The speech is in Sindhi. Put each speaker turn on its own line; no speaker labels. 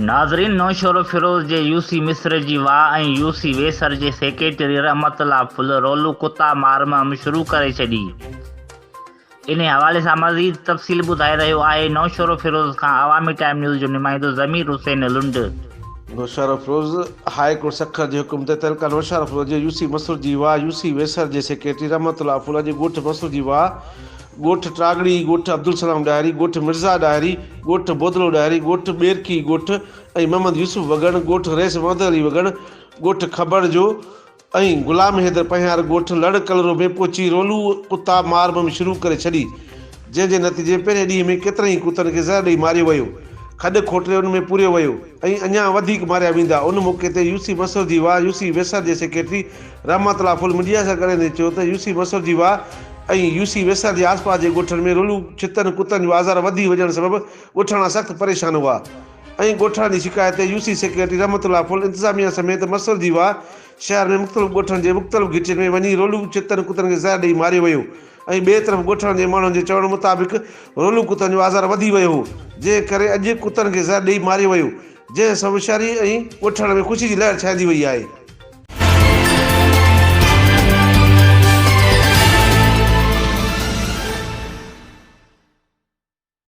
ناظرين نوشهروفيروز جي يو سي مصر جي واهه ۽ يو سي ويسر جي سيڪريٽري رحمت الله ڦل رولو ڪتا مار مهم شروع ڪري ڇڏي. انهي حوالي سان مزيد تفصيل ٻڌائي رهيو آهي نوشهروفيروز کان عوامي ٽائيم نيوز جو نمائندو ضمير حسين لنڊ.
نوشهروفيروز، هاء ڪورٽ سکر جي حڪم تي تعلقه نوشهروفيروز جي يو سي مسر جي واهه يو سي ويسر جي سيڪريٽري رحمت الله ڦل اڄ ڳوٺ مسر جي واهه ڳوٺ ٽاڳڙي، ڳوٺ عبدالسلام ڏاهري، ڳوٺ مرزا ڏاهري، ڳوٺ بودلو ڏاهري، ڳوٺ ٻيرڪي ڳوٺ ۽ محمد يوسف وڳڻ، ڳوٺ رئيس محمد علي وڳڻ، ڳوٺ کبڙ جو ۽ غلام حيدر پنهيار ڳوٺ لڙ ڪلرو ۾ پهچي رولو ڪتا مار مهم شروع ڪري ڇڏي، جنهن جي نتيجي ۾ پهرين ڏينهن ۾ ڪيترن ئي ڪتن کي زهر ڏئي ماريو ويو، کڏ کوٽري ان ۾ پوريو ويو ۽ اڃان وڌيڪ ماريا ويندا، ان موقعي تي يو سي مسور جي واهه يو سي ويسر جي سيڪريٽري رحمت الله ڦل ميڊيا سان ڳالهائيندي چيو ته يو سي مسور جي واهه ۽ يو سي ويسر جي آسپاس جي ڳوٺن ۾ رولو ڇتن ڪتن جو آزار وڌي وڃڻ سبب ڳوٺاڻا سخت پريشان هئا ۽ ڳوٺاڻن جي شڪايت تي يو سي سيڪريٽري رحمت الله ڦل انتظاميا سميت مسور جي واهه شهر ۾ مختلف ڳوٺن جي مختلف گهٽين ۾ وڃي رولو ڇتن ڪتن کي زهر ڏئي ماريو ويو ۽ ٻئي طرف ڳوٺاڻن جي ماڻهن جي چوڻ مطابق رولو ڪتن جو آزار وڌي ويو هو جنهن ڪري اڄ ڪتن کي زهر ڏئي ماريو ويو جنهن سبب شهري ۽ ڳوٺاڻن ۾ خوشي جي لهر ڇانئجي وئي آهي.